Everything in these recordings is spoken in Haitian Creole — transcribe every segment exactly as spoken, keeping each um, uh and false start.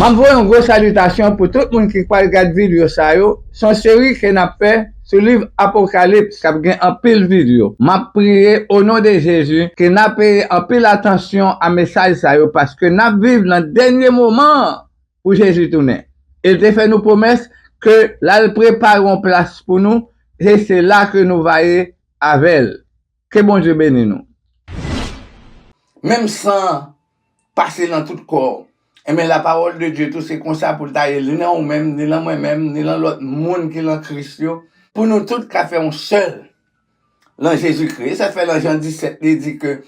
M ap voye yon gwo salitasyon pou tout moun ki pral gad videyo sa yo. Se yon seri ke n ap fè sou liv Apokalips k ap gen anpil videyo. M ap priye o non de Jezi ke n ap peye anpil atansyon a mesaj sa yo, paske n ap viv nan dènye moman pou Jezi tounen. E l te fè nou pwomès ke l al prepare yon plas pou nou, e se la ke nou va ye avè l. Ke Bondye beni nou. Menm san pase nan tout kò w. Enben, lapawòl de Dye tou, se konsa pou l ta ye, ni nan ou menm, ni nan mwen menm, ni nan lòt moun ki nan Kris yo, pou nou tout ka fè yon sèl nan Jezikri. E sa k fè nan Jan disèt, li di ke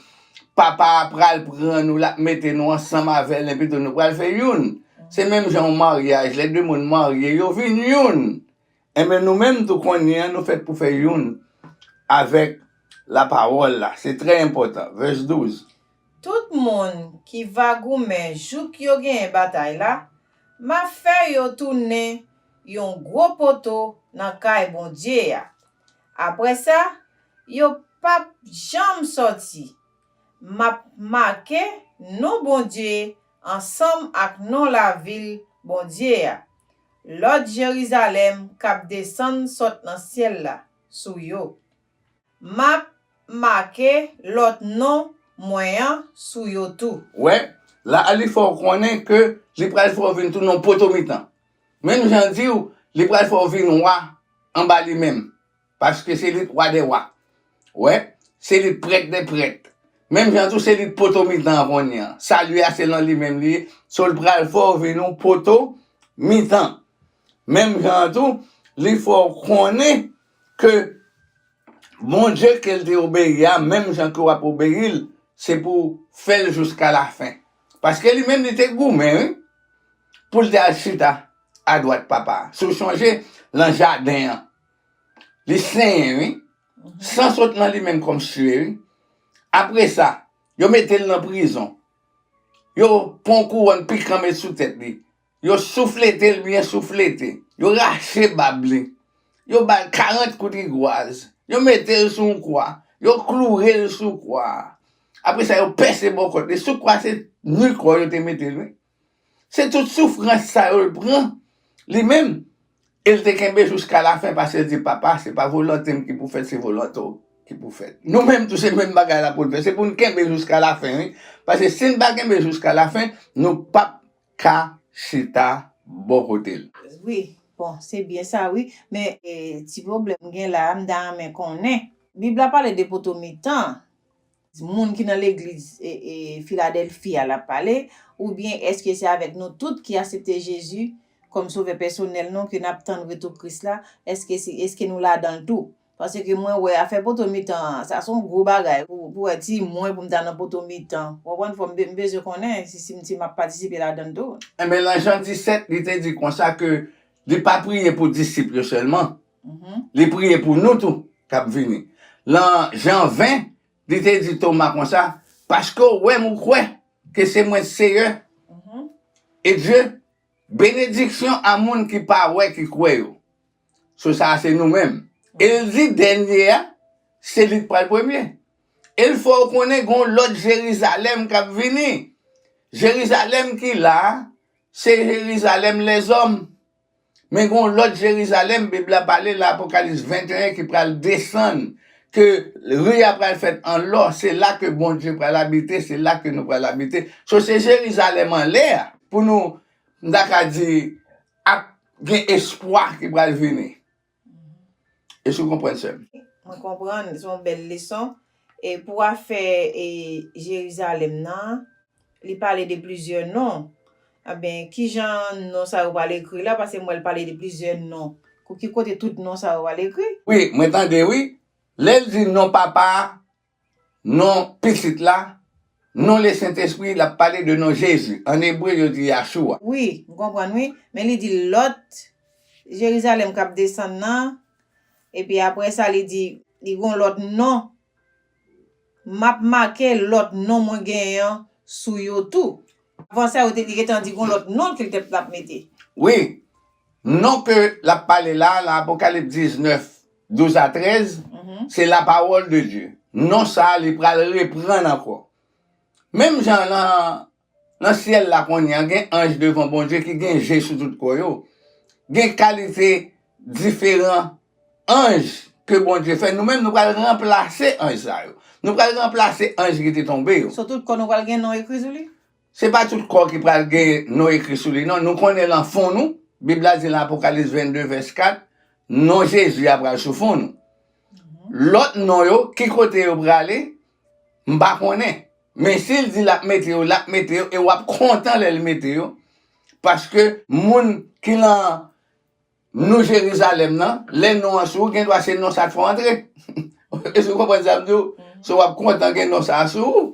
Papa a pral pran nou, l ap mete nou ansanm avè l, epi tou nou pral fè youn. Se menm jan yon maryaj, lè de moun marye, yo vin youn. Enben, nou menm tou kounye a, nou fèt pou fè youn avèk lapawòl la. Se trè enpòtan. Vès douz. Tout moun ki va goumen jouk yo genyen batay la, m a fè yo tounen yon gwo poto nan kay Bondye a. Apre sa, yo p ap janm sòti. M ap make non Bondye ansanm ak non lavil Bondye a, lòt Jerizalèm k ap desann sot nan syèl la, sou yo. M ap make lòt non mwen an sou yo tou. Wè, la a li fè w konnen ke li pral fè w vin tou non poto mitan. Menm jan di w, li pral fè w vin wa anba li menm. Paske se li wa dè wa. Wè, se li prèt dè prèt. Menm jan tou, se li poto mitan an kounye a. Sali a se nan li menm li ye. So, l pral fè w vin yon poto mitan. Menm jan tou, li fè w konnen ke Bondye ke l te obeyi a, menm jan ke w ap obeyi l, se pou w fè l jiska lafen. Paske li menm, li te goumen, wi, pou l te al chita adwat Papa a. Si w chonje, nan jaden an, li senyen, wi. San sot nan li menm kòm sye, wi. Apre sa, yo mete l nan prizon. Yo pran yon kouwòn pikan met sou tèt li. Yo souflete l byen souflete. Yo rache bab li. Yo ba l karant kout rigwaz. Yo mete l sou yon kwa. Yo kloure l sou kwa a. Apre sa, yo pèse bò kòt li. Sou kwa, se ni kò yo te mete l, wi. Se tout soufrans sa yo l pran, li menm, e l te kenbe jiska lafen, paske l di, Papa, se pa volonte m ki pou fèt, se volonte w ki pou fèt. Nou menm tou, se menm bagay la pou n fè. Se pou n kenbe jiska lafen, wi. Paske si n pa kenbe jiska lafen, nou p ap ka chita bò kote l. Wi, bon, se byen sa, wi. Men, e, ti pwoblèm m gen la a, m ta renmen konnen. Bib la pale de poto mitan. Moun ki nan legliz, e, e, Filadèlfi a l ap pale, oubyen èske se avèk nou tout ki aksepte Jezi kòm sovè pèsonèl nou, ke n ap tann retou Kris la? Èske se, èske nou ladan l tou? Paske mwen wè afè poto mitan an, sa se yon gwo bagay pou, pou wè ti mwen pou m ta nan poto mitan. Ou konprann? Fò m be-, m bezwen konnen si, si m, si m ap patisipe ladan l tou. Enben, nan Jan disèt, li te di konsa ke li pa priye pou disip yo sèlman. Li priye pou nou tou k ap vini. Nan Jan ven, li te di Toma konsa, Paske w wè m, ou kwè ke se mwen Seyè e Dye. Benediksyon a moun ki pa wè, ki kwè yo. So, sa a se nou menm. E l di dènye a, se li k pral premye. E l fè w konnen gen yon lòt Jerizalèm k ap vini. Jerizalèm ki la a, se Jerizalèm lèzòm. Men gen yon lòt Jerizalèm, Bib la pale nan Apokalips venteyen ki pral desann, ke ri a pral fèt an lò, se la ke Bondye pral abite, se la ke nou pral abite. So, se Jerizalèm anlè a, pou nou, m ta ka di, ap gen espwa ki pral vini. Èske w konprann, sè m? Mwen konprann, se yon bèl leson. E pou afè, e, Jerizalèm nan, li pale de plizyè non. Enben, kijan non sa yo pral ekri la? Paske m wè l pale de plizyè non. Kou ki kote tout non sa yo pral ekri? Wi, mwen tande, wi. Lè l di non Papa a, non Pitit la, non Lesentespri, l ap pale de non Jezi. An ebre, yo di Yachoua. Wi, m konprann, wi. Men li di lòt Jerizalèm k ap desann nan. Epi apre sa, li di, li gon lòt non. M ap make lòt non mwen genyen an sou yo tou. Avan sa, yo te, li gentan di gon lòt non ke l te, l ap mete. Wi. Non ke l ap pale la, nan Apokalips diznèf, douz a trèz, se la parole de Dieu. Non sa a, li pral reprann ankò. Menm jan nan Nan syèl la kounye a, gen anj devan Bondye ki gen je sou tout kò yo. Gen kalite diferan anj ke Bondye fè. Nou menm, nou pral ranplase anj sa yo. Nou pral ranplase anj ki te tonbe yo. So tout kò nou pral gen non ekri sou li? Se pa tout kò ki pral gen non ekri sou li, non. Nou konnen lan fon nou. Bib la di lan Apokalis vennde, vès kat, non Jezi a pral sou fon nou. Lòt non yo, ki kote yo prale, m pa konnen. Men si l di l ap mete yo, l ap mete yo, e w ap kontan lè l mete yo. Paske moun ki lan Nou Jerizalèm nan, lè non an sou ou, gen dwa se non sa k fè w antre. Èske w konprann sa m di w? So w ap kontan gen non sa a sou ou.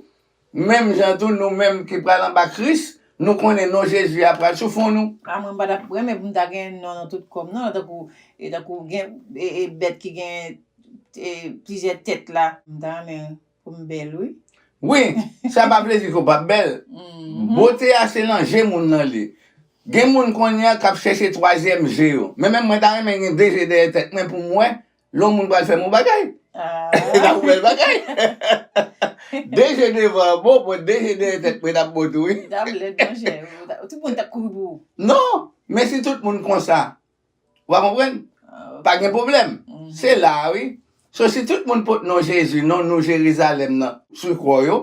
Menm jan tou, nou menm ki pral anba Kris, nou konnen non Jezi a pral sou fon nou. A, mwen m pa t ap renmen pou m ta gen non nan tout kò m, non, tankou, e, tankou gen, e, e, bèt ki gen, e, plizyè tèt la. M ta renmen pou m bèl, wi. Wi, sa pa vle di ke w p ap bèl. Bote a se nan je moun nan li. Gen moun kounye a k ap chèche twazyèm je yo. Men menm mwen ta renmen gen de je dèyè tèt mwen pou m wè lè yon moun pral fè m yon bagay. E ta pou bèl bagay. De je devan an bon, bon, de je dèyè tèt mwen t ap bon tou, wi. Li t ap lèd, monchè. Tout moun t ap kouri pou ou. Non, men si tout moun konsa, w a konprann? Pa gen pwoblèm. Se la a, wi. So, si tout moun pot non Jezi, non Nou Jerizalèm nan sou kò yo,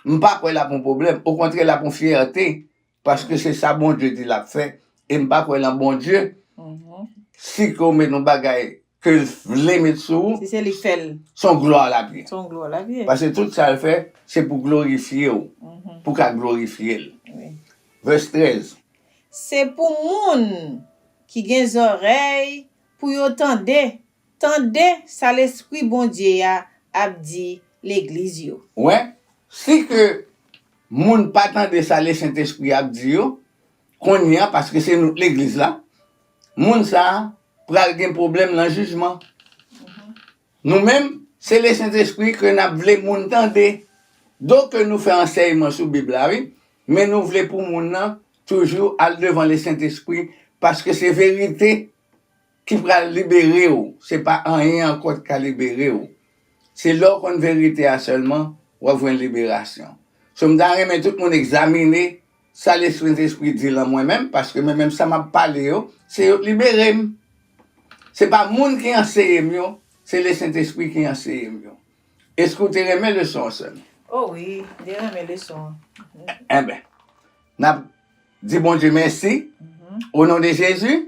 m pa kwè l ap yon pwoblèm. Okontrè, l ap yon fyète. Paske se sa Bondye di l ap fè. E m pa kwè lan Bondye. Si ke w met yon bagay ke l vle met sou ou, si se li k fè l, se yon glwa l ap ye. Se yon glwa l ap ye. Paske tout sa l fè, se pou glorifye w, pou w ka glorifye l. Wi. Vès trèz. Se pou moun ki gen zòrèy pou yo tande, tande sa Lespri Bondye a ap di legliz yo. Wè, si ke moun pa tande sa Lesentespri ap di yo, kounye a, paske se nou k legliz la, moun sa a pral gen pwoblèm nan jijman. Nou menm, se Lesentespri ke n ap vle moun tande. Donk, ke nou fè ansèyman sou Bib la, wi, men nou vle pou moun nan toujou al devan Lesentespri, paske se verite ki pral libere w. Se pa anyen ankò ki ka libere w. Se lè w konn verite a sèlman, w ap jwenn liberasyon. So, m ta renmen tout moun egzamine sa Lesentespri di lan mwen menm, paske mwen menm sa m ap pale yo, se yo k libere m. Se pa moun ki anseye m yo, se Lesentespri ki anseye m yo. Èske w te renmen leson an, sè m? O wi, m te renmen leson an. Enben, n ap di Bondye mèsi. O non de Jezi.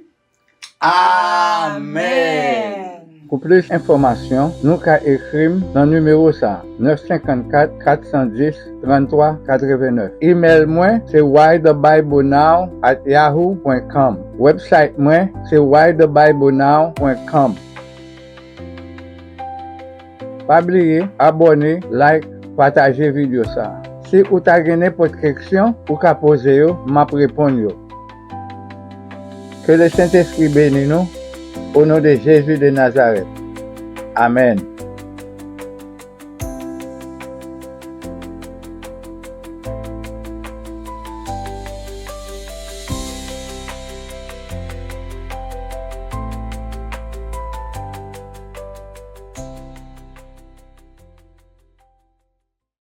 Amèn. Pou plis enfòmasyon, nou ka ekri m nan nimewo sa a, nèf senkannkat, kat san dis, tranntwa katrevennnèf. Imèl mwen se why the bible now at yahoo point com. Website mwen se why the bible now point com. Pa bliye abòne, like, pataje videyo sa a. Si ou ta gen nenpòt keksyon, ou ka poze yo, m ap reponn yo. Ke Lesentespri beni nou, o non de Jezi de Nazarèt. Amèn.